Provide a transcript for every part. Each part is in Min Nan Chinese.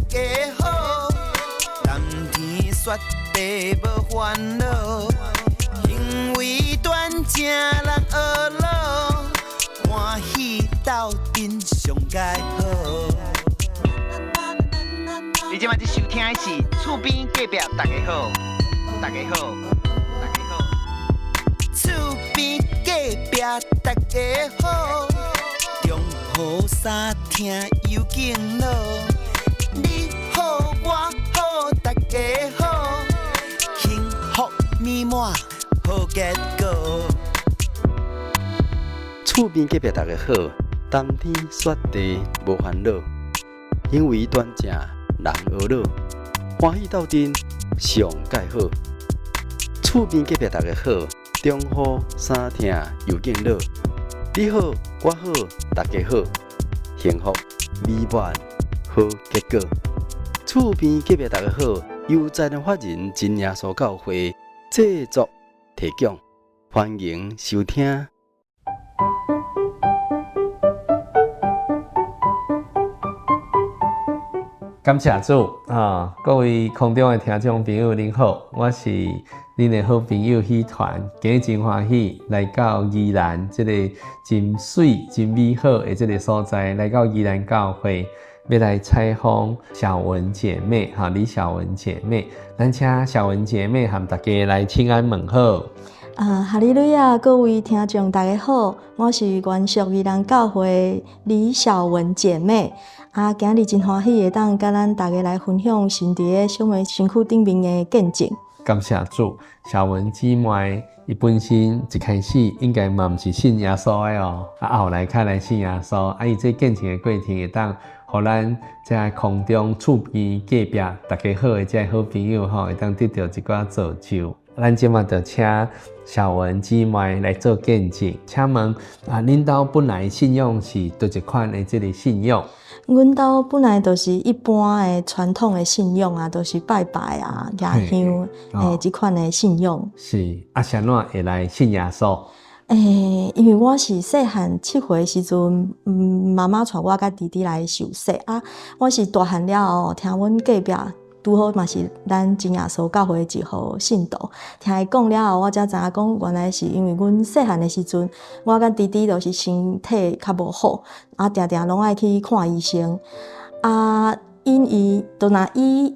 家好，談天說地無煩惱，行為端正人呵咾，歡喜鬥陣上蓋好。你這擺佇收聽的是厝邊隔壁大家好，大家好，大家好。厝邊隔壁大家好，中雨三聽有敬老，你好我好大家好，幸福美滿好結果。厝邊隔壁大家好，談天說地無煩惱，行為端正人呵咾，歡喜鬥陣上蓋好。厝邊隔壁大家好，中雨三聽又敬老，你好我好大家好，幸福美滿好結果。厝邊隔壁大家好，由財團法人真耶穌教會製作提供，歡迎收聽。感謝主啊！各位空中的聽眾朋友，恁好，我是恁的好朋友許團，今日真歡喜來到宜蘭這个真媠、真美好的這个所在，來到宜蘭教會，欲來採訪小文姐妹，哈，李小文姐妹，咱請小文姐妹和大家來請安問好。啊，哈利路亞！各位聽眾大家好，我是原屬宜蘭教會李小文姐妹。啊，今日真歡喜會當佮咱大家來分享神佇咧小妹身軀頂面的見證。感謝主，小文姊妹伊本身一開始應該嘛毋是信耶穌的哦，啊後來較來信耶穌，啊伊這見證的過程會當予咱這空中厝邊隔壁大家好的這好朋友吼，會當得著一寡造就。咱這馬就請小文姊妹來做見證。請問啊，恁兜本來信仰是佗一款的這个信仰？阮兜本來就是一般的傳統的信仰啊，都是拜拜啊、舉香的這款的信仰。是啊，是按怎會來信耶穌？欸，因為我是細漢7歲時陣，媽媽帶我佮弟弟來受洗啊。我是大漢了後，聽阮隔壁拄好嘛是咱真耶穌教會一號信徒，聽伊講了後，我才知影講原來是因為阮細漢的時陣，我佮弟弟都是身體較無好，啊，定定攏愛去看醫生。啊，𪜶伊都若以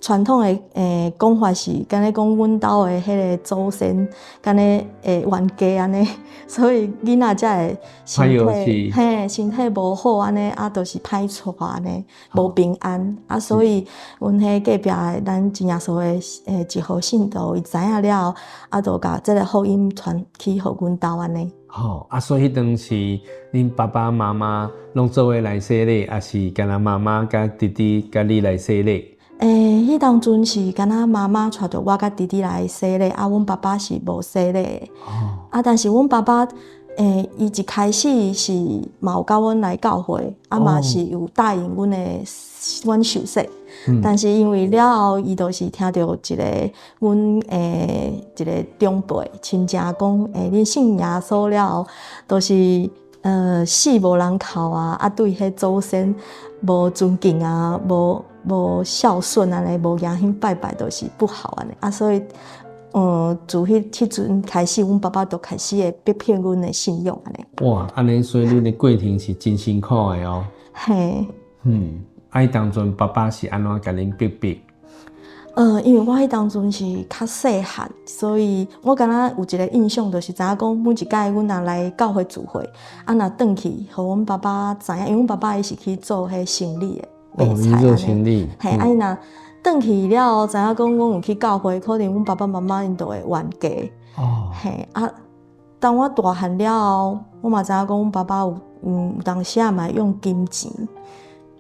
傳統的講法是，敢若講阮兜的彼个祖先，敢若會冤家按呢，所以囡仔才會身體嘿身體無好按呢，啊，就是歹娶按呢，無平安啊，所以阮彼隔壁的咱真耶穌的一號信徒，伊知影了後，啊，就共這个福音傳去予阮兜按呢。吼，啊，所以彼當時恁爸爸媽媽攏做伙來洗禮，抑是干焦媽媽佮弟弟佮你來洗禮？欸，彼當陣是干焦媽媽帶著我佮弟弟來洗禮，啊，阮爸爸是無洗禮的。啊，但是阮爸爸，欸，伊一開始是嘛有佮阮來教會，啊嘛是有答應阮的，阮受洗。但是因為了後，伊就是聽著一个阮的一个長輩親戚講，欸，你信耶穌了後，就是死無人哭啊，啊對彼祖先無尊敬啊，無孝順按呢，無舉香拜拜都是不好按呢。啊，所以，自彼彼陣開始，阮爸爸就開始會逼迫阮的信仰按呢。哇，按呢，所以恁的過程是真辛苦的哦。嘿。啊，彼當陣爸爸是按怎共恁逼迫？因為我彼當陣是較細漢，所以我敢若有一个印象，就是知影講每一擺阮若來教會聚會，啊，若轉去，予阮爸爸知影，因為阮爸爸伊是去做彼生理的。哦，伊做生理。嘿，啊，伊若轉去了後，知影講阮有去教會，可能阮爸爸媽媽𪜶就會冤家。哦。嘿，啊，當我大漢了後，我嘛知影講阮爸爸有，有當時仔嘛會用金錢，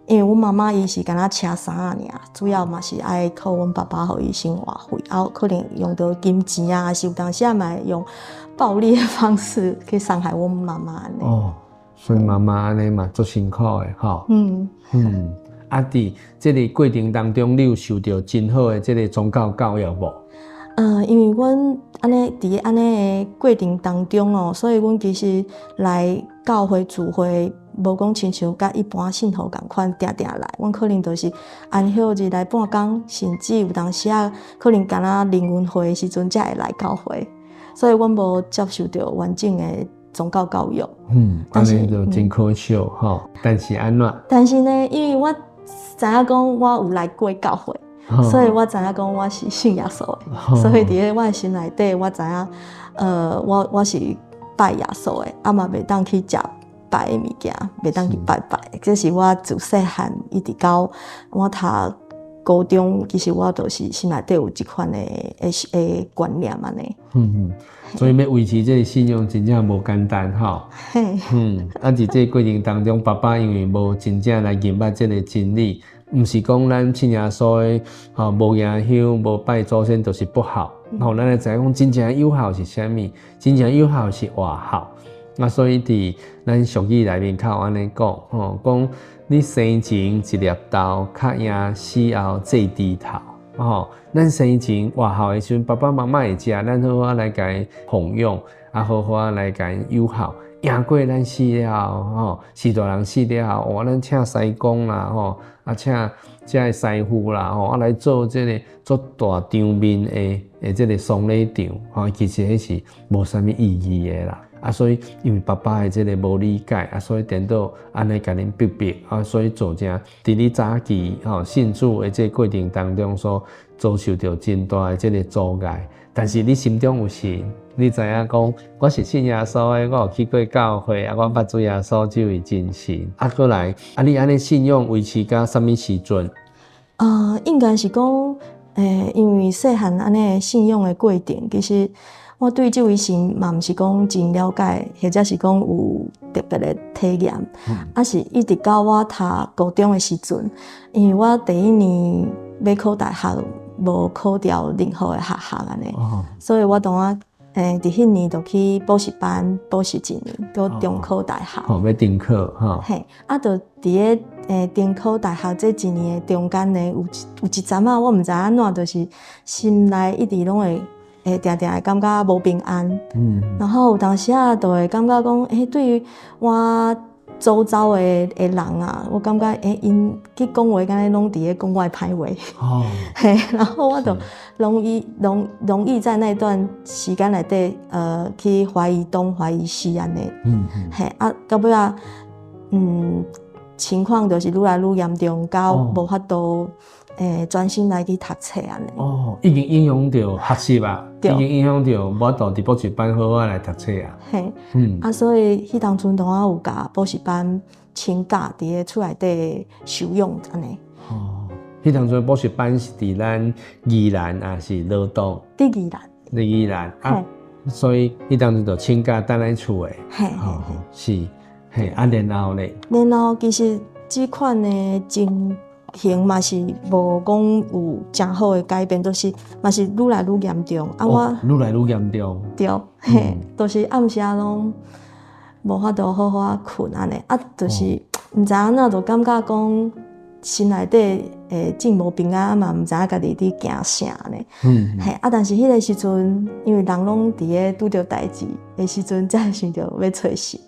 因為阮媽媽伊是干焦車衫仔爾，主要嘛是愛靠阮爸爸予伊生活費，啊，可能用著金錢啊，抑是有當時仔嘛會用暴力的方式去傷害阮媽媽按呢。哦，所以媽媽按呢嘛足辛苦的吼。啊，佇這个過程當中，你有受著真好的這个宗教教育無？因為阮按呢佇按呢的過程當中哦，所以阮其實來教教會聚會無講親像佮一般信徒仝款定定來，阮可能就是安息日來半工，甚至有當時仔可能干焦靈恩會的時陣才會來教會，所以阮無接受著完整的宗教教育。按呢就真可惜吼。但是按怎？但是呢，因為我知影講我有來過教會，所以我知影講我是信耶穌的，所以佇咧我的心內底，我知影，我是拜耶穌的，啊嘛袂當去食拜的物件，袂當去拜拜。這是我自細漢一直到我讀高中，其實我都是心內底有這款的觀念按呢。嗯嗯，所以欲維持這个信仰真正無簡單吼。嘿。啊，佇這个過程當中，爸爸因為無真正來認捌這个真理，毋是講咱信耶穌的吼無迎香、無拜祖先就是不好。吼，咱來知影講真正有效是啥物？真正有效是活孝。啊，所以佇咱俗語內面較有按呢講，吼，講你生前一粒豆，較贏死後濟豬頭。吼，咱生前活孝的時陣，爸爸媽媽會食，咱好好來共奉養，啊，好好來共友好。贏過咱死了後，吼，序大人死了後，哇，咱請師公啦，吼，啊，請這个師傅啦，吼，啊來做這个足大場面的這个喪禮場，吼，其實彼是無啥物意義的啦。啊，所以因為爸爸的這个無理解，啊，所以顛倒按呢共恁逼逼，啊，所以造成佇你早期吼信主的這个過程當中，所遭受著真大的這个阻礙。但是你心中有神，你知影講我是信耶穌的，我有去過教會，啊，我捌主耶穌這位真神。啊，閣來，啊，你按呢信仰維持到啥物時陣？應該是講，因為細漢按呢信仰的過程，其實我對這位神嘛毋是講真了解，或者是講有特別的體驗。啊，是一直到我讀高中的時陣，因為我第一年欲考大學，無考著任何的學校按呢，所以我當我佇彼年就去補習班補習一年，閣重考大學。吼，欲重考吼。嘿，啊，就佇咧重考大學這一年的中間呢，有一陣仔，我毋知按怎，就是心內一直攏會定定會感覺無平安。然後有當時仔就會感覺講，對於我周遭的人啊，我感覺𪜶去講話，敢若攏佇咧講我的歹話。嘿，然後我就容易在那段時間內底，去懷疑東懷疑西按呢。嘿，啊，到尾仔，情況就是愈來愈嚴重，到無法度專心來去讀冊按呢。哦，已經影響著學習啊，已經影響著無法度佇補習班好好來讀冊啊。嘿，啊，所以彼當陣當我有共補習班請假，佇咧厝內底休養按呢。哦，彼當陣補習班是佇咱宜蘭抑是羅東？佇宜蘭。佇宜蘭啊，所以彼當陣就請假轉來厝的。嘿。是，嘿，啊，然後咧？然後其實這款的情形嘛是無講有誠好的改變，就是嘛是愈來愈嚴重。啊，我愈來愈嚴重。對，嘿，就是暗時仔攏無法度好好仔睏按呢，啊，就是毋知按怎，就感覺講心內底會真無平安嘛，毋知影家己佇驚啥呢。嘿，啊，但是彼個時陣，因為人攏佇咧拄著代誌的時陣，才會想著欲揣神。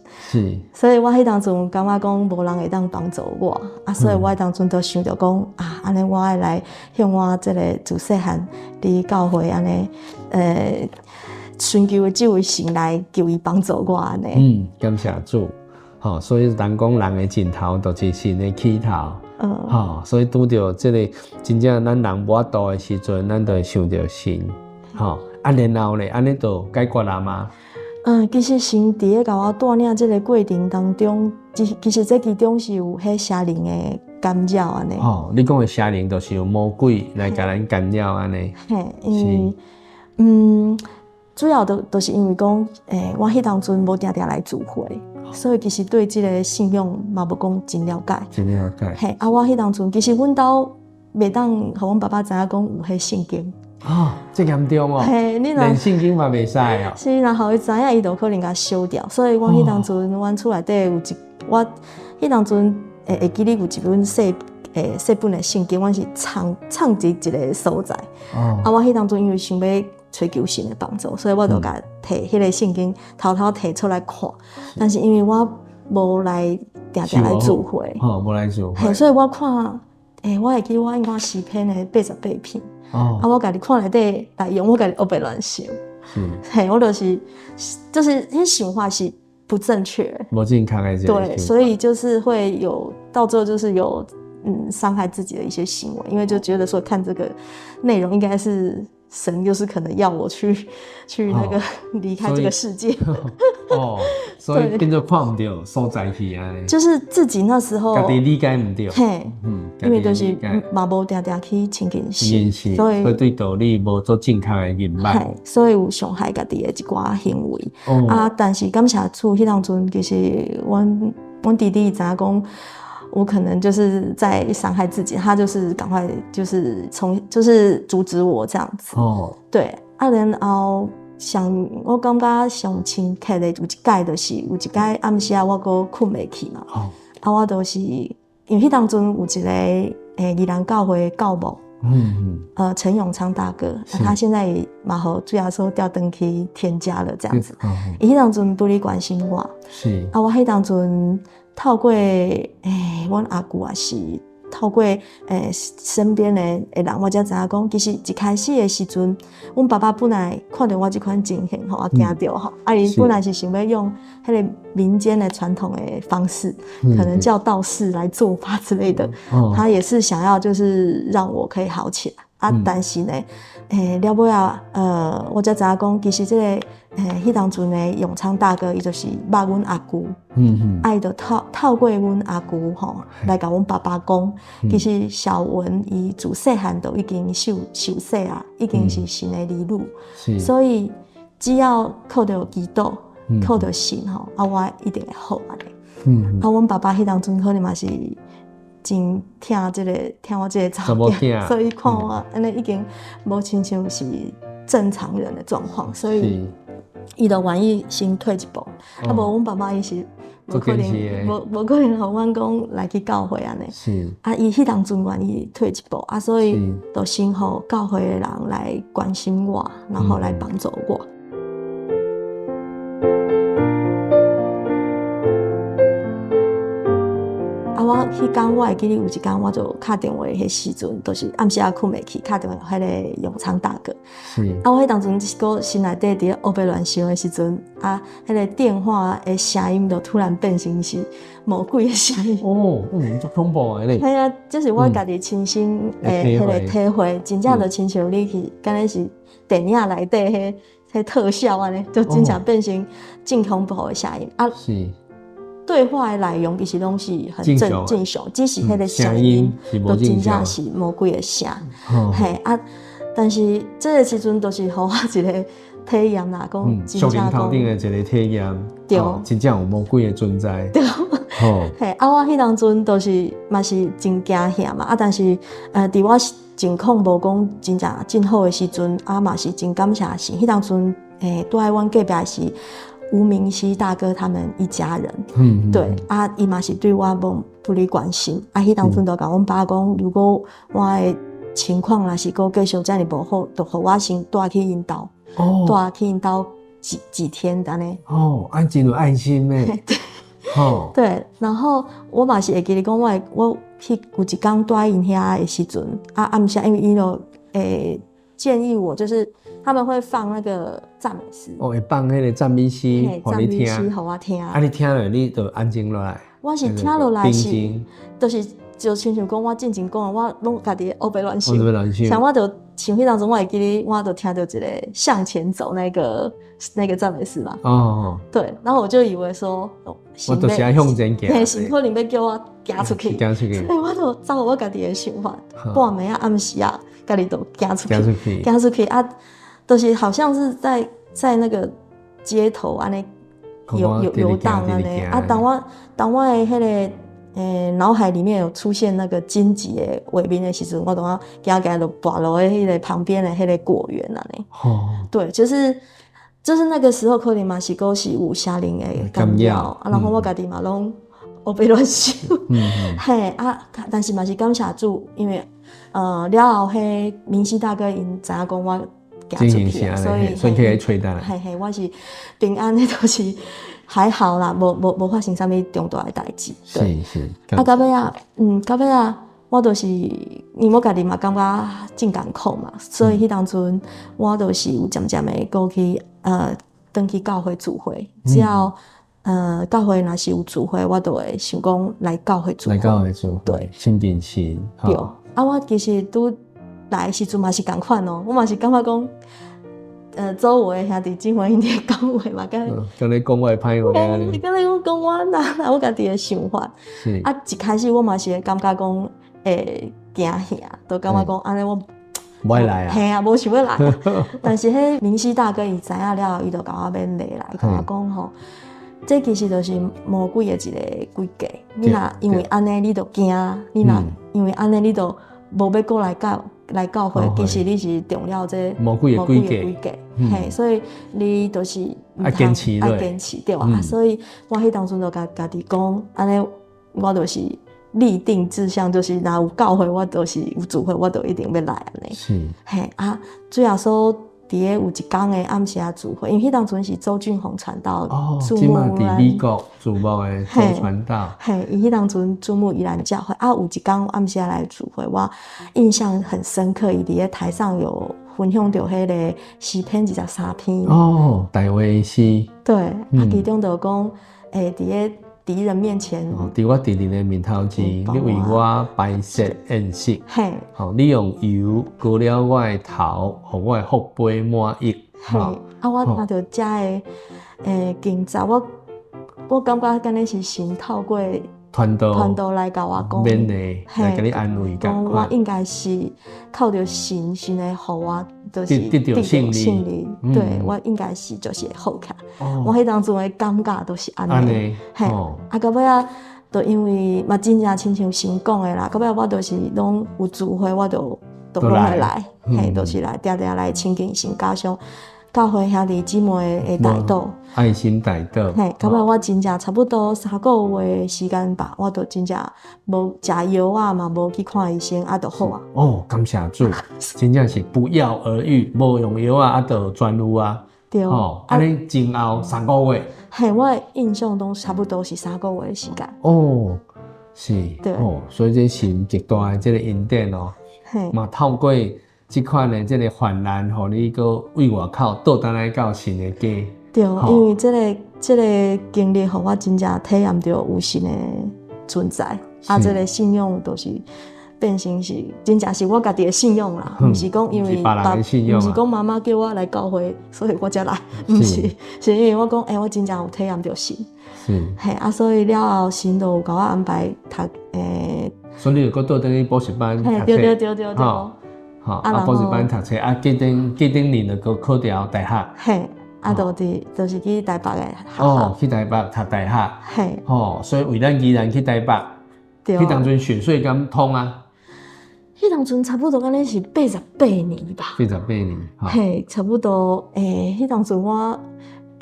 所以我彼當陣感覺講無人會當幫助我，啊，所以我彼當陣就想著講啊，按呢我愛來向我這個自細漢佇教會按呢，尋求的這位神來求伊幫助我按呢。嗯，感謝主。吼，所以人講人的盡頭就是神的起頭。吼，所以拄著這個真正咱人無法度的時陣，咱就會想著神。吼，啊，然後咧，按呢就解決了嗎？其實神佇咧共我帶領這個過程當中，其實這其中是有彼邪靈的干擾按呢。吼，你講的邪靈就是有魔鬼來共咱干擾按呢。嘿，因為，主要就是因為講，我彼當陣無定定來聚會，所以其實對這个信仰嘛無講真了解。真了解。嘿，啊，我彼當陣其實阮兜袂當予阮爸爸知影講有彼聖經。哦，這嚴重哦，嘿，你連聖經嘛袂使哦。是，若予伊知影，伊就可能共燒掉。所以阮彼當陣，阮厝內底有一，我彼當陣會記得有一本細本的聖經，阮是藏藏佇一个所在。啊，我彼當陣因為想欲揣求神的幫助，所以我就共提彼个聖經偷偷提出來看。但是因為我無來定定來聚會，吼，無來聚會。嘿，所以我看，欸，我會記我應該詩篇的88篇，啊，我家己看內底內容，我家己烏白亂想，嘿，我就是彼想法是不正確，無正確的。對，所以就是會有到最後就是有傷害自己的一些行為，因為就覺得說看這個內容應該是神，就是可能要我去那個離開這個世界。哦，所以變做看毋著所在去按呢。就是自己那時候，家己理解毋著。嘿，因為就是嘛無定定去親近神，所以對道理無做正確的認識。所以有傷害家己的一寡行為。啊，但是感謝主，彼當陣其實阮弟弟知影講，我可能就是在傷害自己，他就是趕快就是從就是阻止我這樣子。哦，對，啊，然後上我感覺上深刻的有一擺就是有一擺暗時仔我閣睏袂去嘛。啊，我就是因為彼當陣有一個宜蘭教會教牧，陳永昌大哥，他現在嘛予主耶穌調轉去天家了，這樣子。伊彼當陣拄咧關心我，啊，我彼當陣透過阮阿舅也是透過身邊的人，我才知影講，其實一開始的時陣，阮爸爸本來看著我這款情形吼，也驚著吼，啊，伊本來是想欲用彼個民間的傳統的方式，可能叫道士來做法之類的，他也是想要就是讓我可以好起來。啊，但是呢，了尾仔，我才知影講，其實這個，彼當陣的永昌大哥，伊就是捌阮阿舅，啊，伊就透過阮阿舅吼，來共阮爸爸講，其實小文伊自細漢就已經受洗啊，已經是神的兒女，所以只要靠著基督，靠著神吼，啊，我一定會好按呢。啊，阮爸爸彼當陣可能嘛是真疼這個疼我這個查某囝，所以看我按呢已經無親像是正常人的狀況，所以伊就願意先退一步。啊，無阮爸爸伊是無可能，無可能予阮講來去教會按呢。啊，伊彼當陣願意退一步，啊，所以就先予教會的人來關心我，然後來幫助我。啊，我彼工我會記得有一工，我就敲電話彼時陣，就是暗時仔睏袂去，敲電話予彼個永昌大哥。啊，我彼當陣閣心內底佇咧烏白亂想的時陣，啊，彼個電話的聲音就突然變成是魔鬼的聲音。哦，足恐怖的咧。嘿啊，這是我家己親身的彼個體會，真正就親像你去，敢若是電影內底彼特效按呢，就真正變成真恐怖的聲音。啊，對話的內容其實攏是很正常，只是彼個聲音都真正是魔鬼的聲。嘿啊，但是這個時陣都是予我一個體驗啦，講真正講頭頂的一個體驗，對，真正有魔鬼的存在。對，嘿啊，我彼當陣都是嘛是真驚嚇嘛，啊，但是佇我情況無講真正真好的時陣，啊嘛是真感謝神。彼當陣住佇阮隔壁是吳明熙大哥他們一家人，對啊，伊嘛是對我無不離關心，啊，彼當陣就共阮爸講，如果我的情況若是閣繼續遮爾無好，就予我先帶去𪜶兜，帶去𪜶兜幾天按呢。哦，按真有愛心的。對，對，然後我嘛是會記得講，我去有一工蹛𪜶遐的時陣，啊暗時因為伊就建議我，就是他們會放那個讚美詩。哦，會放彼個讚美詩，予你聽。讚美詩予我聽。啊，你聽了你就安靜落來。我是聽落來是，就是就親像講我進前講的，我攏家己烏白亂想。像我就像彼當陣，我會記得，我就聽著一個向前走那個讚美詩嘛。對，然後我就以為說，我就是愛向前行。嘿，神可能欲叫我行出去。行出去。所以我就照我家己的想法，半暝仔暗時仔，家己就行出去。行出去啊，就是好像是在那個街頭按呢遊蕩按呢啊，當我的彼個腦海裡面有出現那個荊棘的畫面的時陣，我就講行行就跋落去彼個旁邊的彼個果園按呢。對，就是那個時候可能嘛是閣是有邪靈的干擾，啊，然後我家己嘛攏烏白亂想，嘿啊，但是嘛是感謝主，因為了後彼明熙大哥𪜶知影講我行出去，所以所以去揣倒來。嘿嘿，我是平安的，就是還好啦，無無無發生啥物重大的代誌。對。啊，到尾仔，我就是因為我家己嘛感覺真艱苦嘛，所以彼當陣我就是有漸漸的過去，轉去教會聚會。只要教會若是有聚會，我就會想講來教會聚會。來教會聚會，對，親近神。對。啊，我其實拄來的時陣嘛是仝款哦，我嘛是感覺講，周圍的兄弟姊妹𪜶佇講話嘛，佮佮你講我的歹話按呢。佮你講講我哪有家己的想法。啊，一開始我嘛是會感覺講會驚嚇，就感覺講按呢我無愛來啊。嘿啊，無想欲來。但是彼明熙大哥伊知影了後，伊就共我勉勵啦，伊共我講吼，這其實就是魔鬼的一個詭計。你若因為按呢，你就驚；你若因為按呢，你就無欲閣來教會。其實你是中了這魔鬼的詭計。嘿，所以你就是愛堅持，愛堅持對啊。所以我彼當陣就共家己講，按呢我就是立定志向，就是若有教會，我就是有聚會，我就一定欲來按呢。嘿啊，主耶穌佇咧有一工的暗時仔聚會，因為彼當陣是周俊宏傳道哦，這馬佇美國駐牧的周傳道。嘿，伊彼當陣駐牧宜蘭教會啊，有一工暗時仔來聚會，我印象很深刻。伊佇咧台上有分享著彼個詩篇23篇。哦，大衛詩。對，啊，其中就講，佇咧敵人面前，佇我敵人的面頭前，你為我擺設宴席。吼，你用油膏了我的頭，予我的福杯滿溢。嘿，啊，我聽著遮的經節，我感覺敢若是神透過傳道傳道來共我講，勉勵來共你安慰，講我應該是靠著神，神會予我，就是得著勝利。對，我應該是就是會好起來。我彼當陣的感覺都是按呢。嘿，啊，到尾仔，就因為嘛真正親像神講的啦，到尾仔我就是攏有聚會，我就都攏會來，嘿，就是來定定來親近神，加上教會兄弟姊妹的代禱，愛心代禱。嘿，到尾我真正差不多3個月時間吧，我就真正無食藥啊，嘛無去看醫生，啊，就好啊。哦，感謝主，真正是不藥而愈，無用藥啊，啊，就痊癒啊。對。哦，按呢前後三個月。嘿，我的印象中差不多是三個月的時間。哦，是，對。哦，所以這是極大的這個恩典哦。嘿。嘛透過這款的這個患難，予你閣為外口倒轉來到神的家。對，因為這個經歷，予我真正體驗著有神的存在，啊，這個信仰就是變成是真正是我家己的信仰啦，毋是講因為別人的信仰，毋是講媽媽叫我來教會，所以我才來，毋是，是因為我講，欸，我真正有體驗著神，嘿，啊，所以了後神就有共我安排讀，所以你就閣倒轉去補習班讀冊，對對對對對。吼，啊，補習班讀冊，啊，隔頂年就閣考著大學。嘿，啊，就佇就是去台北的學校。哦，去台北讀大學。嘿。吼，所以為咱宜蘭去台北，彼當陣雪稅敢通啊？彼當陣差不多敢若是88年吧。88年。嘿，差不多，彼當陣我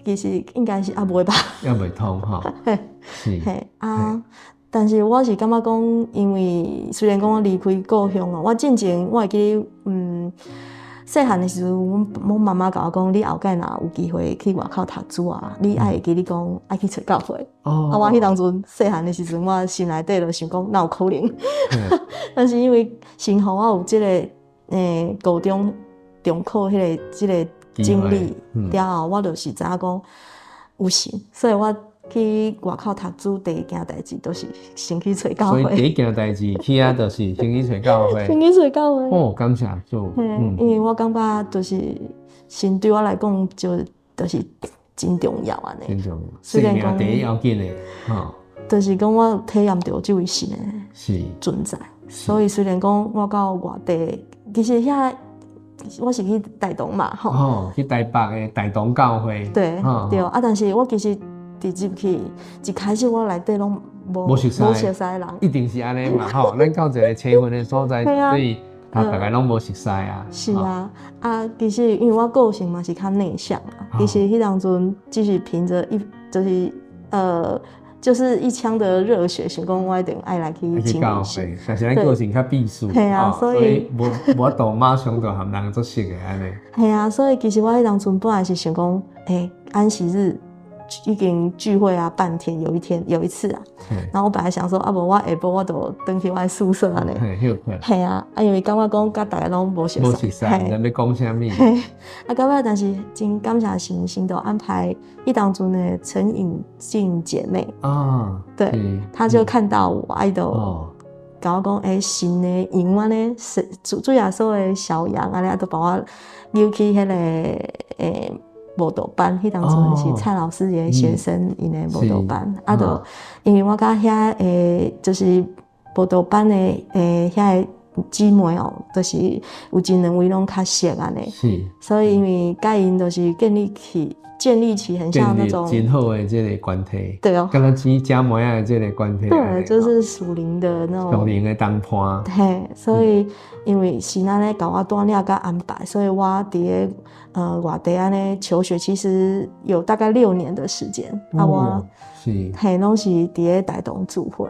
其實應該是猶未吧。猶未通吼。嘿。是。嘿，啊。但是我是感覺講，因為雖然講我離開故鄉哦，我進前我會記得，細漢的時陣，阮媽媽共我講，你後蓋若有機會去外口讀書啊，你愛會記你講愛去揣教會。哦。啊，我彼當陣細漢的時陣，我心內底就想講，哪有可能？但是因為神予我有這個高中重考這個經歷了後，我就是知影講有神，所以我去外口讀書第一件代誌，都是先去揣教會。所以第一件代誌去遐，就是先去揣教會。先去揣教會。哦，感謝主。因為我感覺就是神對我來講，就是真重要按呢。真重要。生命第一要緊的，吼。就是講我體驗著這位神的存在，所以雖然講我到外地，其實遐我是去台東嘛，吼。哦，去台北的台東教會。對對啊，但是我其實佇入去一開始我內底攏無無熟似無熟似的人，一定是按呢嘛吼。咱到一個青雲的所在，所以啊，逐家攏無熟似啊。是啊，啊，其實因為我個性嘛是較內向啊，其實彼當陣只是憑著一就是就是一腔的熱血，想講我一定愛來去親教會，但是咱個性較閉俗，嘿啊，所以無無法度馬上就和人做熟的按呢。嘿啊，所以其實我彼當陣本來是想講，欸，安息日。已經聚會啊，半天有一天有一次啊，然後我本來想說啊，無我下晡我就轉去我宿舍按呢。嘿啊，啊因為感覺講佮大家攏無熟無熟似，毋知欲講啥物。啊，到尾但是真感謝神，神就安排彼當陣的陳穎靜姐妹啊，對，她就看到我，啊伊就共我講，欸，神的羊按呢，是主主耶穌的小羊按呢，啊就把我扭去彼個欸慕道班，彼當陣是蔡老師的學生𪜶的慕道班，啊，就因為我佮遐個就是慕道班的欸遐个姊妹哦，就是有一兩位攏較熟按呢，所以因為佮𪜶就是建立起很像那種真好的這個關係，對哦，敢若姊姊妹仔的這個關係，對，就是屬靈的那種屬靈的同伴，嘿，所以因為是按呢共我帶領佮安排，所以我佇咧外地按呢求學，其實有大概6年的時間，啊我嘿攏是佇咧大同聚會，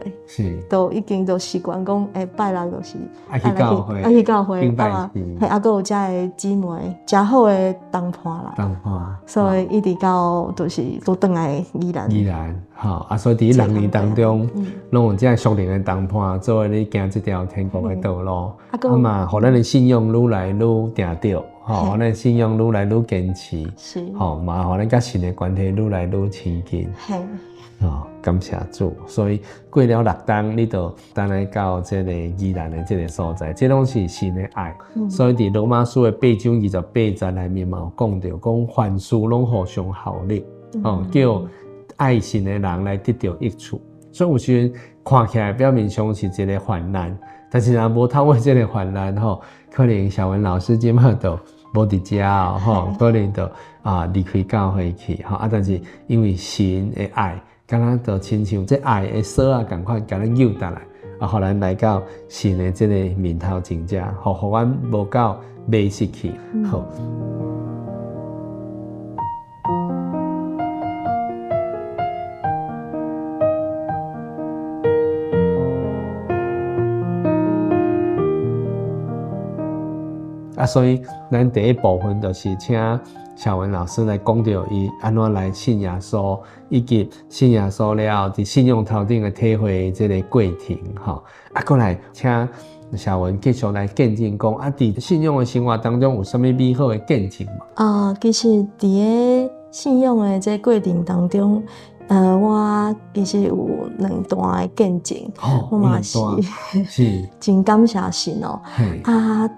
都已經都習慣講，欸拜六就是愛去教會，愛去教會，啊嘿啊，閣有遮个姊妹，誠好的同伴啦，同伴，所以一直到就是閣轉來宜蘭，宜蘭，吼啊，所以佇6年當中，攏有這個屬靈的同伴做伙你行這條天國的道路，啊嘛，予咱的信仰愈來愈定著，吼，予咱信仰愈來愈堅持，吼嘛，予咱佮神的關係愈來愈親近。哦，感謝主，所以過了6冬，你就轉來到這个宜蘭的這个所在，這攏是神的愛。所以佇羅馬書的八章28節內面嘛有講著，講凡事攏互相效力，哦，叫愛神的人來得著益處。所以有時陣看起來表面上是一个患難，但是若無透過這个患難吼，可能小文老師這馬就無佇遮哦，吼，可能就啊離開教會去，吼啊，但是因為神的愛。敢若就親像這愛的索仔仝款，共咱扭轉來，啊，予咱來到神的這個面頭前遮，予阮無到迷失去。好。啊，所以咱第一部分就是請小文老師來講著伊按怎來信耶穌，以及信耶穌了後，佇信仰頭頂的體會這个過程，吼。啊，閣來請小文繼續來見證講，啊，佇信仰的生活當中有啥物美好的見證無？啊，其實佇个信仰的這個過程當中，我其實有兩段的見證，我嘛是真感謝神哦。啊，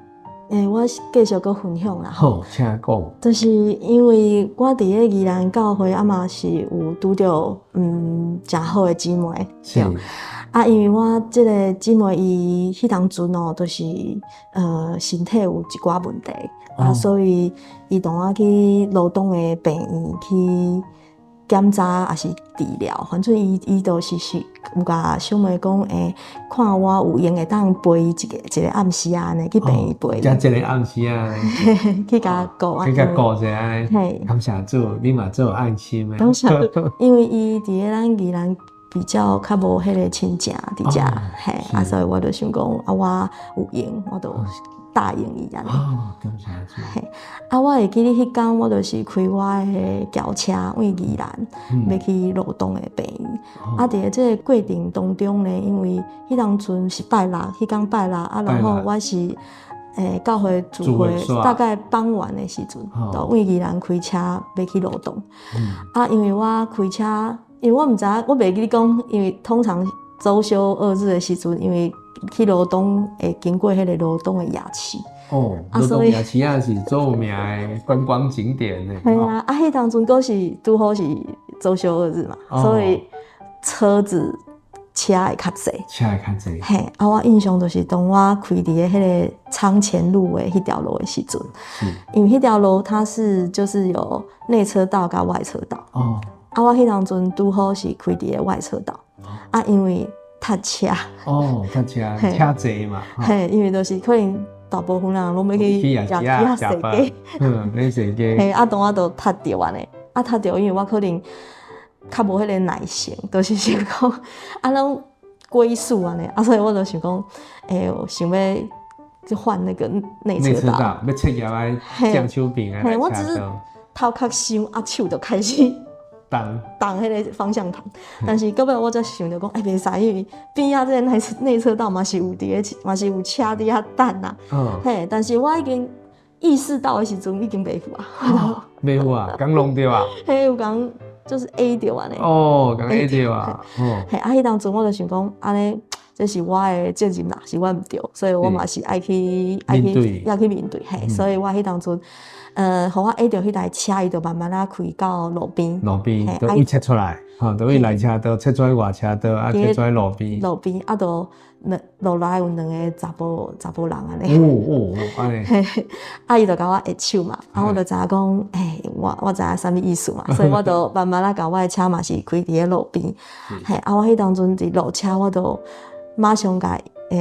欸，我繼續閣分享啦。好，請講。就是因為我佇咧宜蘭教會，啊嘛是有拄著誠好的姊妹。啊，因為我這个姊妹伊彼當陣哦，就是身體有一寡問題，啊，所以伊當我去羅東的病院去檢查，抑是治療，反正伊伊就是有共小妹講，欸，看我有閒會當陪伊一个一个暗時按呢去病院陪伊。才一个暗時啊，去共顧去共顧者按呢。感謝主，你嘛足有愛心的。感謝，因為伊佇咧咱宜蘭比較較無彼個親情佇遮，嘿，啊，所以我就想講，啊，我有閒，我就答應伊按呢。哦，感謝主。嘿，啊，我會記得彼工我就是開我的轎車往宜蘭，欲去羅東的病院。啊，佇咧這个過程當中呢，因為彼當陣是拜六，彼工拜六啊，然後我是教會聚會，大概傍晚的時陣，就往宜蘭開車欲去羅東。啊，因為我開車，因為我毋知影，我袂記得講，因為通常週休二日的時陣，因為去羅東會經過彼個羅東的夜市。哦，羅東夜市也是足有名的觀光景點呢。係啊，啊，彼當陣閣是拄好是週休二日嘛，所以車子車會較濟。車會較濟。嘿，啊，我印象就是當我開佇咧彼个倉前路的彼條路的時陣，因為彼條路它是就是有內車道佮外車道。哦。啊，我彼當陣拄好是開佇咧外車道，啊，因為塞車。哦，塞車，車濟嘛。嘿，因為就是可能大部分人攏欲去夜市啊，食飯。嗯，欲踅街。嘿，啊，當我就塞著按呢，啊，塞著，因為我可能較無彼个耐性，就是想講，啊，攏龜速按呢，啊，所以我就想講，欸，想欲去換那個內車道，欲切入來正手邊的。嘿，我只是頭殼想，啊，手就開始。動擋彼個方向盤，但是到尾我才想著講，欸，袂使，因為邊仔這個內側道嘛是有佇个，嘛是有車佇遐等啊。嘿，但是我已經意識到的時陣已經袂赴啊。袂赴啊，共弄著啊。嘿，有共就是 A 著按呢。哦，共 A 著啊。哦。嘿，啊，彼當陣我就想講，按呢，這是我的責任啦，是我毋對，所以我嘛是愛去愛去愛去面對。嘿，所以我彼當陣，予我 A 著彼台車，伊就慢慢仔開到路邊。路邊，就位切出來，吼，就位內車道切出來外車道，啊，切出來路邊。路邊啊，就兩落來有兩个查埔人按呢。哦哦，按呢。嘿，啊，伊就共我握手嘛，啊，我就知影講，欸，我知影啥物意思嘛，所以我就慢慢仔共我的車嘛是開佇咧路邊。嘿，啊，我彼當陣佇落車，我就馬上共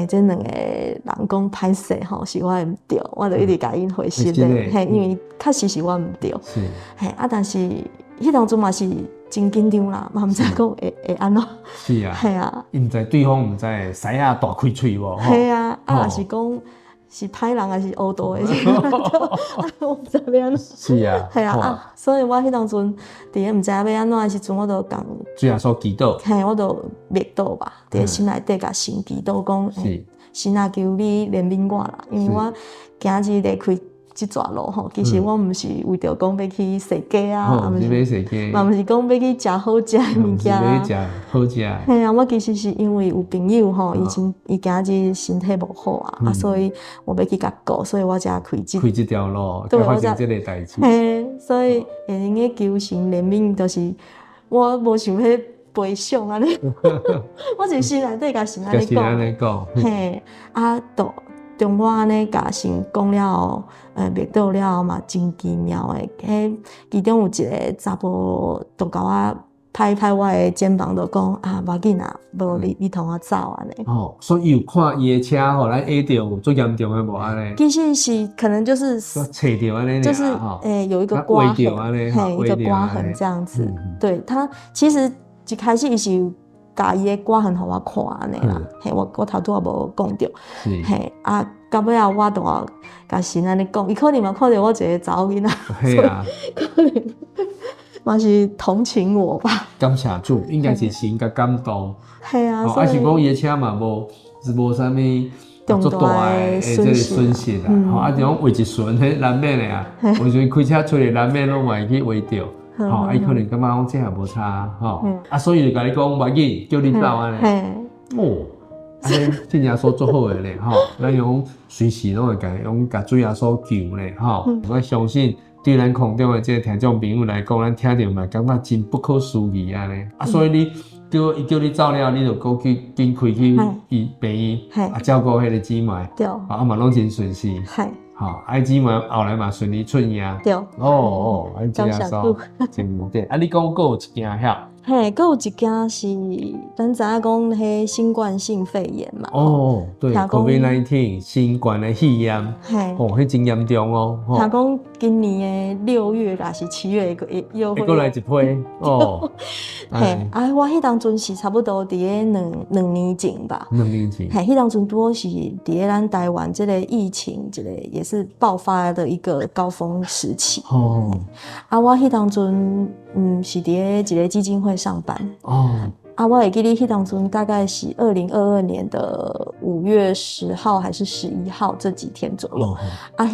這兩个人講歹勢吼，是我的毋對，我就一直共𪜶回信的，嘿，因為確實是我毋對。嘿，啊，但是彼當陣嘛是真緊張啦，嘛毋知講會按怎。是啊。嘿啊。伊毋知對方毋知會獅仔大開喙無？嘿啊，啊，若是講是歹人，抑是烏道的，我毋知欲按怎。是啊。嘿啊，啊，所以我彼當陣佇咧毋知影欲按怎的時陣，我就共主耶穌祈禱。嘿，我就默禱吧，佇咧心內底共神祈禱講，神啊，求你憐憫我啦，因為我今日離開這逝路吼，其實我毋是為著講欲去踅街啊，毋是欲踅街，嘛毋是講欲去食好食的物件。欲食好食。嘿啊，我其實是因為有朋友吼，伊真伊今日身體無好啊，啊，所以我欲去共顧，所以我才開這開這條路，才發生這个代誌。嘿，所以會用個求神憐憫，就是我無想欲賠償按呢，我是心內底共神按呢講，嘿，啊，就當我按呢共神講了後，默禱了後嘛，真奇妙的，彼其中有一个查埔就共我拍拍我的肩膀，就講啊，無要緊啊，無你同我走按呢。哦，所以伊有看伊的車予咱 A 著有足嚴重的無按呢？其實是可能就是切著按呢，就是有一個刮痕，嘿，一個刮痕這樣子。對，他其實一開始伊是有共伊的刮痕予我看按呢啦，嘿，我頭拄仔無講著，嘿啊，到尾仔我就共神按呢講，伊可能嘛看著我一个查某囡仔，所以可能嘛是同情我吧。感謝主，應該是神共感動。嘿啊，啊是講伊的車嘛無是無啥物足大的這个損失啦，吼啊，就講畫一巡，彼難免的啊，有時開車出去難免攏嘛會去畫著。吼，伊可能感覺講這也無差，吼，啊，所以就共你講無要緊，叫你走按呢。哦，按呢信耶穌足好的咧，吼，咱用隨時攏會共用共主耶穌求咧，吼，我相信對咱空中的這個聽眾朋友來講，咱聽著嘛感覺真不可思議按呢。啊，所以你叫伊叫你走了，你就閣去緊開去醫病院，啊，照顧彼个姊妹，啊嘛攏真順勢。吼，啊姊妹後來嘛順利出院。對。哦哦，啊主耶穌真對。啊，你講閣有一件遐？嘿，閣有一件是咱知影講彼新冠性肺炎嘛。哦，對，COVID-19 新冠的肺炎。嘿。哦，彼真嚴重哦。聽講今年的6月抑是7月，會又會閣來一批。哦。嘿，啊，我彼當陣是差不多佇咧兩年前吧。 2年前。嘿，彼當陣拄好是佇咧咱台灣這个疫情，這个也是爆發的一個高峰時期。哦。啊，我彼當陣，是佇咧一个基金會上班。哦。啊，我會記得彼當陣大概是2022年的5月10號還是11號這幾天左右。啊，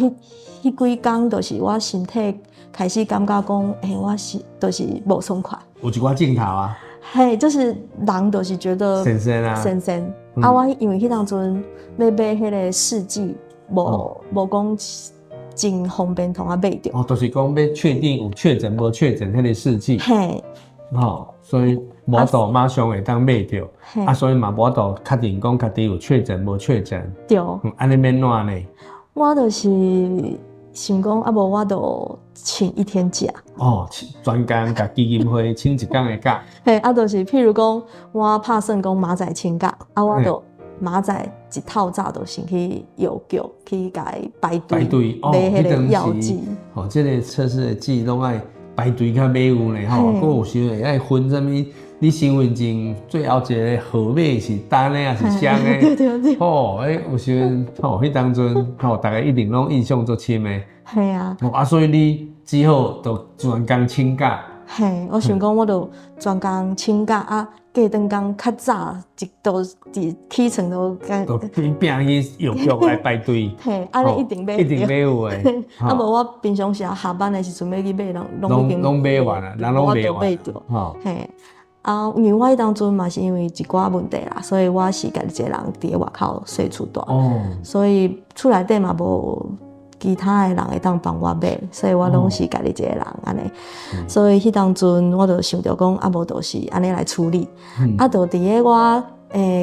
彼幾工就是我身體開始感覺講，欸，我是就是無爽快。有一寡症頭啊。嘿，就是人就是覺得神神啊，神神。啊，我因為彼當陣欲買彼个試劑，無講真方便通我買著。哦，就是講欲確定有確診無確診彼个試劑。嘿。吼，所以無法度馬上會當買著，啊，所以嘛無法度確定講家己有確診無確診。對。按呢欲按怎呢？我就是想講，啊無我就請一天假。哦，專工共基金會請一工的假。嘿，啊，就是譬如講，我拍算講明仔載請假，啊，我就明仔載一透早就先去藥局去共伊排隊排隊買彼个藥劑。哦，這个測試的劑攏愛排隊較買有呢，吼，閣有時會愛分啥物？你身份證最後一个號碼是單的抑是雙的？對對對。吼，欸，有時陣吼，彼當陣吼，逐家一定攏印象足深的。嘿啊。啊，所以你只好就專工請假。嘿，我想講我就專工請假啊，過轉工較早一都佇起床都就拼拼去藥局來排隊。嘿，按呢一定買一定買有的。啊無我平常時下班的時陣欲去買，攏攏已經攏買完啊，人攏買完。吼。嘿，啊，因為我彼當陣嘛是因為一寡問題啦，所以我是家己一個人佇咧外口細厝蹛。所以厝內底嘛無其他的人會當幫我買，所以我攏是家己一個人按呢。所以彼當陣我就想著講，啊無就是按呢來處理。啊，就佇咧我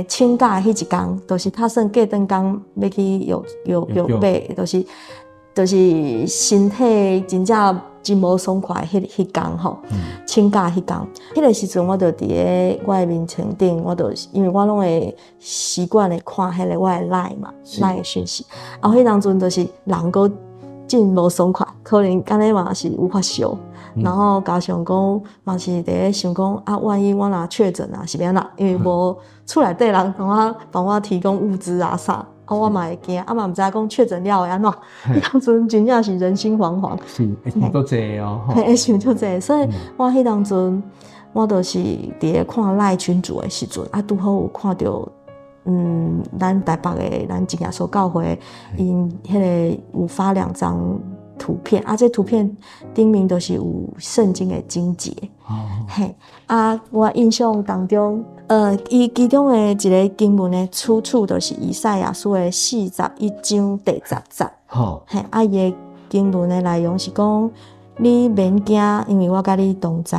請假的彼一工，就是打算過轉工欲去藥藥局買，就是身體真正真無爽快，彼彼工吼，請假彼工，彼個時陣我就佇咧我的眠床頂，我就因為我攏會習慣會看彼個我的 LINE 嘛，LINE 的訊息。啊，彼當陣就是人閣真無爽快，可能敢若嘛是有發燒，然後加上講嘛是佇咧想講啊，萬一我若確診啊，是欲按怎？因為無厝內底人幫我提供物資啊啥。啊，我嘛會驚，啊嘛毋知影講確診了會按怎？彼當陣真正是人心惶惶。是，會想足濟哦。嘿，會想足濟，所以我彼當陣，我就是佇咧看 LINE 群組的時陣，啊，拄好有看著，咱台北的咱真耶穌教會，𪜶彼个有發兩張圖片，啊，這圖片頂面都是有聖經的經節。嘿，啊，我印象當中，伊其中的一个經文的出處，就是以賽亞書的41章第10節。嘿，啊，伊的經文的內容是講，你免驚，因為我佮你同在；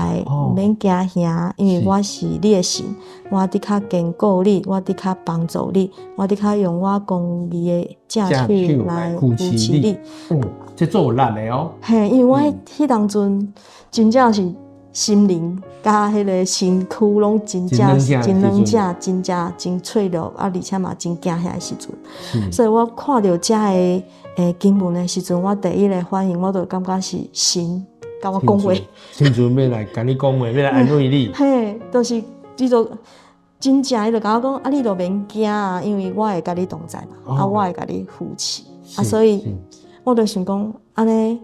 免驚嚇，因為我是你的神，我的確堅固你，我的確幫助你，我的確用我公義的正手來扶持你。哦，這足有力的哦。嘿，因為我彼當陣真正是心靈佮彼个身軀攏真正真軟正，真正真脆弱，啊，而且嘛真驚嚇的時陣，所以我看著遮个經文的時陣，我第一个反應，我就感覺是神共我講話，親自欲來共你講話，欲來安慰你。嘿，就是伊就真正伊就共我講，啊，你就免驚啊，因為我會佮你同在嘛，啊，我會共你扶持，啊，所以我就想講，按呢，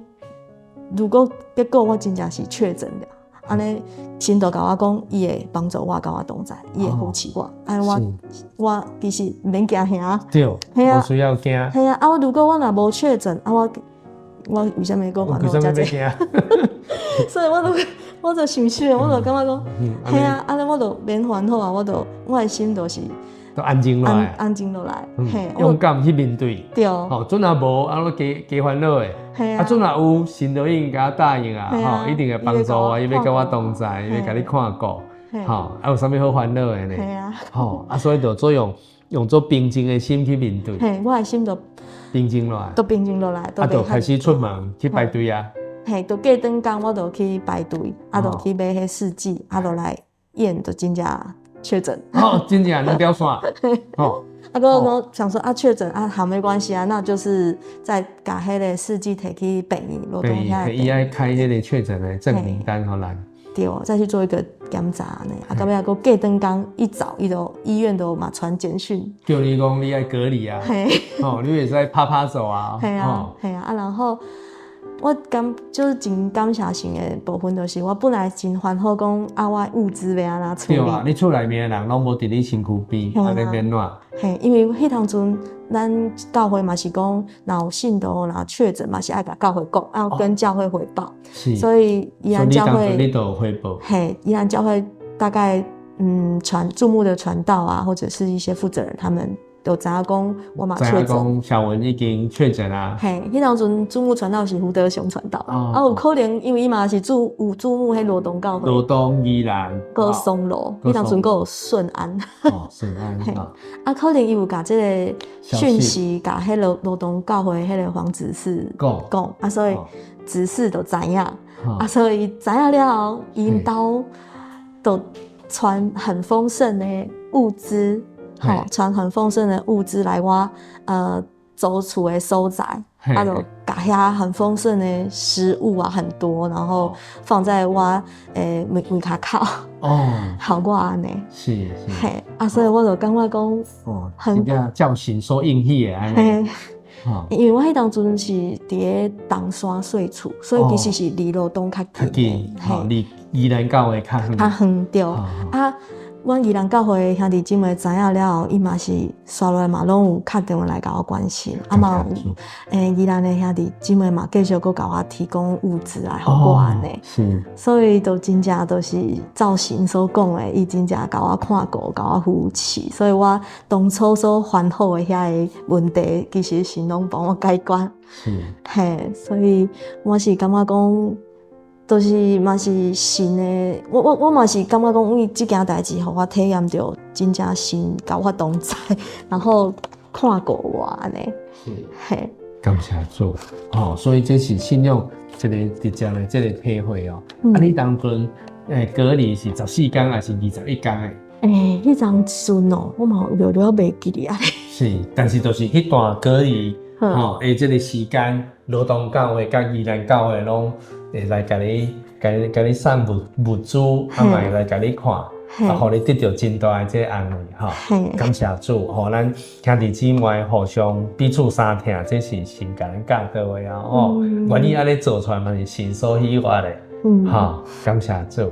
如果結果我真正是確診了，按呢，神就共我講，伊會幫助我，佮我同在，伊會扶持我，按呢我其實免驚嚇。對，無需要驚。嘿啊，啊，我如果我若無確診，啊，我為啥物閣煩惱遮濟？所以我就想想，我就感覺講，嘿啊，按呢我就免煩惱啊，我就我的心就是都安靜落來，安靜落來，嘿，勇敢去面對。對。吼，陣若無，啊，我加加煩惱的。啊，陣若有，神就已經共我答應啊，吼，一定會幫助我，伊欲佮我同在，伊欲共你看顧，吼，啊，有啥物好煩惱的呢？嘿啊。吼，啊，所以就做用用做平靜的心去面對。嘿，我的心就平靜落來，都平靜落來，啊，就開始出門去排隊啊。嘿，就過轉工我就去排隊，啊，就去買彼試劑，啊，就來驗，就真正確診。哦，真正兩條線。哦，啊，閣講想說啊，確診啊，好沒關係啊，那就是再共彼个試劑提去病院，羅東遐。伊愛開彼個確診的證明單予咱。對，再去做一個檢查按呢。啊，到尾仔閣過轉工一早，伊就醫院都嘛傳簡訊，叫你講你愛隔離啊。嘿，哦，你會使趴趴走啊。嘿啊，嘿啊，啊，然後我感就是真感謝神的部分，就是我本來真煩惱講啊，我物資欲按怎處理？對啊，你厝內面的人攏無佇你身軀邊，按呢欲按怎？嘿，因為彼當陣咱教會嘛是講，若有信徒若確診嘛是愛共教會講，要跟教會回報。所以宜蘭教會，你都有回報。嘿，宜蘭教會大概傳注目的傳道啊，或者是一些負責人，他們都知影講我嘛確診。小文已經確診啊。嘿，彼當陣注目傳道是胡德雄傳道，啊有可能因為伊嘛是有注目彼羅東教會。羅東宜蘭。閣松羅，彼當陣閣有順安。哦，順安。啊，可能伊有共這个訊息，共彼个羅東教會彼个黃執事講，啊，所以執事就知影，啊，所以知影了後，𪜶兜就傳很豐盛的物資。吼，傳很豐盛的物資來我租厝的所在，啊，就共遐很豐盛的食物啊，很多，然後放在我的門門跤口，哦，予我按呢，是是，嘿，啊，所以我就感覺講，哦，真正照神所應許的按呢，因為我彼當陣是佇咧東山細厝，所以其實是離羅東較近，嘿，離宜蘭教會較遠。較遠對。啊，阮宜蘭教會兄弟姊妹知影了後，伊嘛是紲落來嘛，攏有敲電話來共我關心。啊嘛有，宜蘭的兄弟姊妹嘛，繼續閣共我提供物資來予我按呢。所以就真正都是照神所講的，伊真正共我看顧，共我扶持。所以我當初所煩惱的遐个問題，其實神攏幫我解決。嘿，所以我是感覺講，都是嘛是神的，我嘛是感覺講，因為這件代誌，予我體驗著真正神佮我同在，然後看顧我按呢。嘿。感謝主，哦，所以這是信仰一個直接的這個體會哦。啊，你當陣隔離是14天還是21天的？彼當陣哦，我嘛有了袂記得啊。是，但是就是彼段隔離吼，的這個時間，羅東教會佮宜蘭教會攏會來共你、共你送物資，啊嘛會來共你看，啊，予你得著真大的這個安慰吼。感謝主，予咱兄弟姊妹互相彼此相疼，這是神共咱教導的啊！吼，願意按呢做出來嘛是神所喜悅的。吼，感謝主。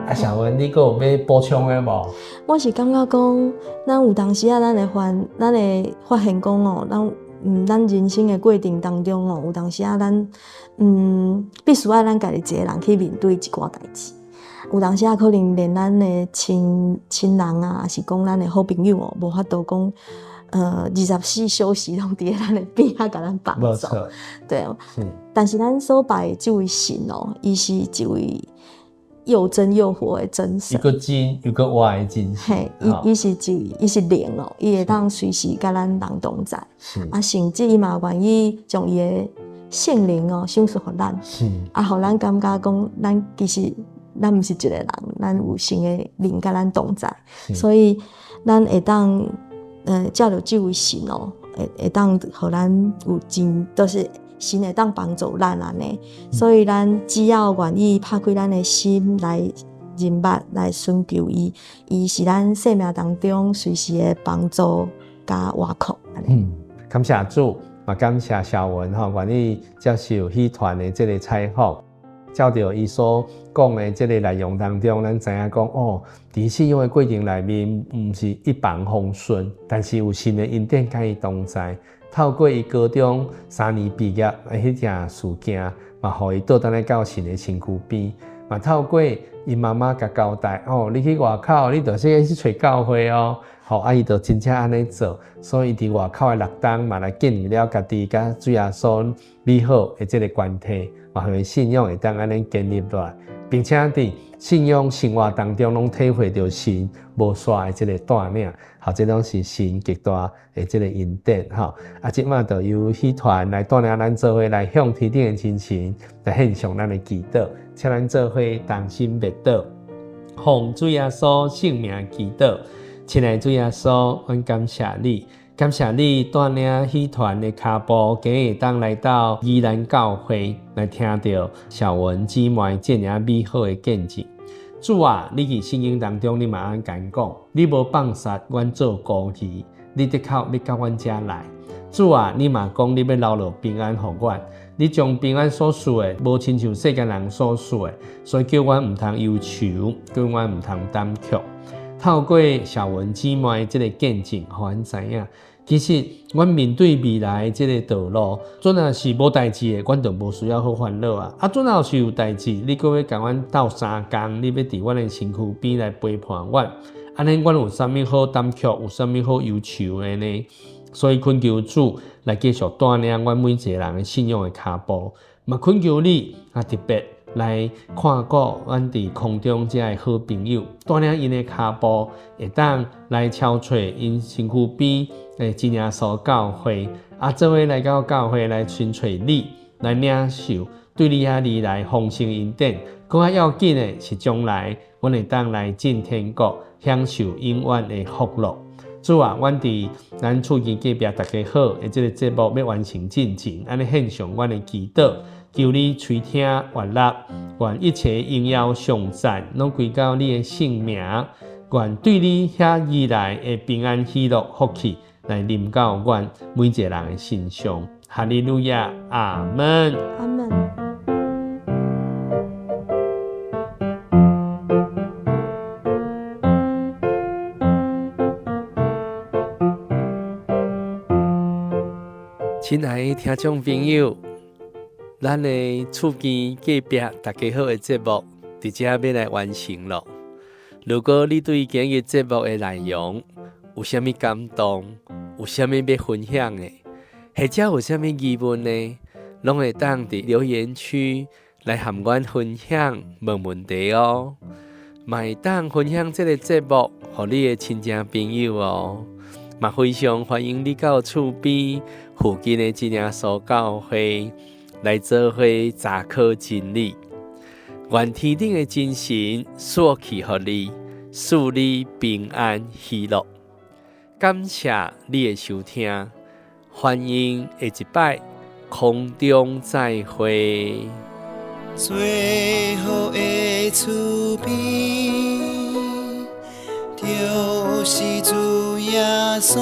啊，小文，你閣有欲補充的無？我是感覺講，咱有當時仔，咱會發現講哦，咱人生的過程當中哦，有當時仔咱必須愛咱家己一個人去面對一寡代誌。有當時仔可能連咱的親人啊，抑是講咱的好朋友哦，無法度講，24小時攏佇咧咱的邊仔共咱幫助。對。但是咱所拜的這位神哦，伊是一位又真又活的真神。又閣真又閣活的真神。嘿，伊是一，伊是靈哦，伊會當隨時佮咱人同在。啊，甚至伊嘛願意將伊的聖靈哦，賞賜予咱。啊，予咱感覺講，咱其實咱毋是一個人，咱有神的靈佮咱同在。所以咱會當藉著這位神哦，會當予咱有真，就是神會當幫助咱按呢。所以咱只要願意拍開咱的心來認捌，來尋求伊，伊是咱生命當中隨時的幫助佮倚靠。感謝主，嘛感謝小文吼，願意接受彼團的這個採訪。照著伊所講的這個內容當中，咱知影講哦，佇信仰的過程內面，毋是一帆風順，但是有神的恩典佮伊同在。透過伊高中三年畢業的彼件事件，嘛，予伊倒轉來到神的身軀邊。嘛，透過伊媽媽共交代哦，你去外口，你著是去揣教會哦。吼，啊，伊就真正按呢做，所以伊佇外口的六冬嘛，來建立了家己佮主耶穌美好的這個關係，嘛，予伊信仰會當按呢建立落來，並且佇信仰生活當中攏體會著神無煞的這個帶領，吼，這攏是神極大的這個恩典，吼。啊，這馬就由彼團來帶領咱做伙來向天頂的親神來獻上咱的祈禱，請咱做伙同心默禱，奉主耶穌聖名祈禱。親愛的主耶穌，阮感謝你，感謝你帶領彼團的跤步，今日會當來到宜蘭教會來聽著小文姊妹這爾美好的見證。主啊，你佇聖經當中，你嘛按呢講，你無放殺阮做孤兒，你的確欲到阮遮來。主啊，你嘛講你欲留落平安予阮，你將平安所賜的，無親像世間人所賜的，所以叫阮毋通憂愁，叫阮毋通膽怯。透過小文姊妹這個見證，予阮知影，其實阮面對未來這個道路，陣若是無代誌的，阮就無需要好煩惱啊。啊，陣若是有代誌，你閣欲共阮鬥相共，你欲佇阮的身軀邊來陪伴阮，按呢，阮有啥物好膽怯，有啥物好憂愁的呢？所以懇求主來繼續帶領阮每一個人的信仰的跤步，嘛懇求你啊，特別來看顧阮佇空中遮的好朋友，帶領𪜶的跤步，會當來敲揣𪜶身軀邊的真耶穌教會，啊，做伙來到教會來尋揣你，來領受對你遐而來豐盛恩典。閣較要緊的是，將來阮會當來進天國，享受永遠的福樂。主啊，阮佇咱厝邊隔壁逐家好的這个節目欲完成進前，按呢獻上阮的祈禱，求你垂聽悅納，願一切榮耀頌讚攏歸到你的聖名，願對你遐而來的平安喜樂福氣，來臨到阮每一个人的身上。哈利路亞，阿門。阿門。親愛的聽眾朋友，咱的厝邊隔壁大家好的節目，佇遮欲來完成囉。如果你對今日節目的內容有啥物感動，有啥物欲分享的，或者有啥物疑問呢，攏會當佇留言區來和阮分享問問題哦。嘛會當分享這个節目予你的親戚朋友哦。嘛非常歡迎你到厝邊附近的真耶穌教會來做伙查考真理。願天頂的真神賜福予你，賜你平安喜樂。感謝你的收聽，歡迎下一擺空中再會。最好的厝邊，就是主耶穌，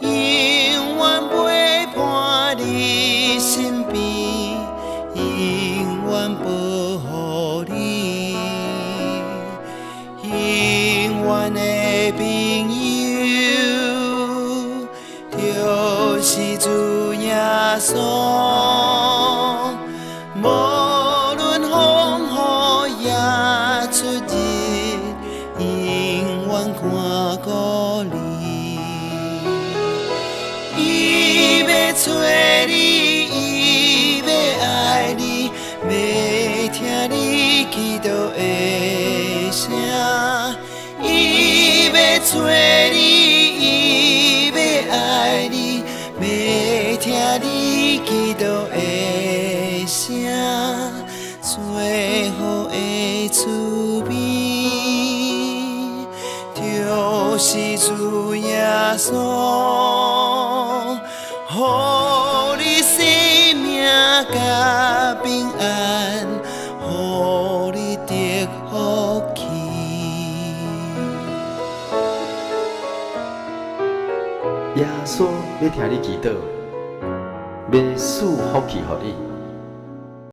永遠陪伴你身邊，永遠保護你，永遠的朋友，就是主耶穌。無論風雨也出入，永遠看顧你。伊欲揣你，伊欲愛你，欲聽你祈禱的聲。伊欲揣你，伊欲愛你，欲聽你祈禱的聲。最好的厝邊，就是主耶穌，予你生命佮平安，予你得福氣。耶穌欲聽你祈禱，欲賜福氣予你。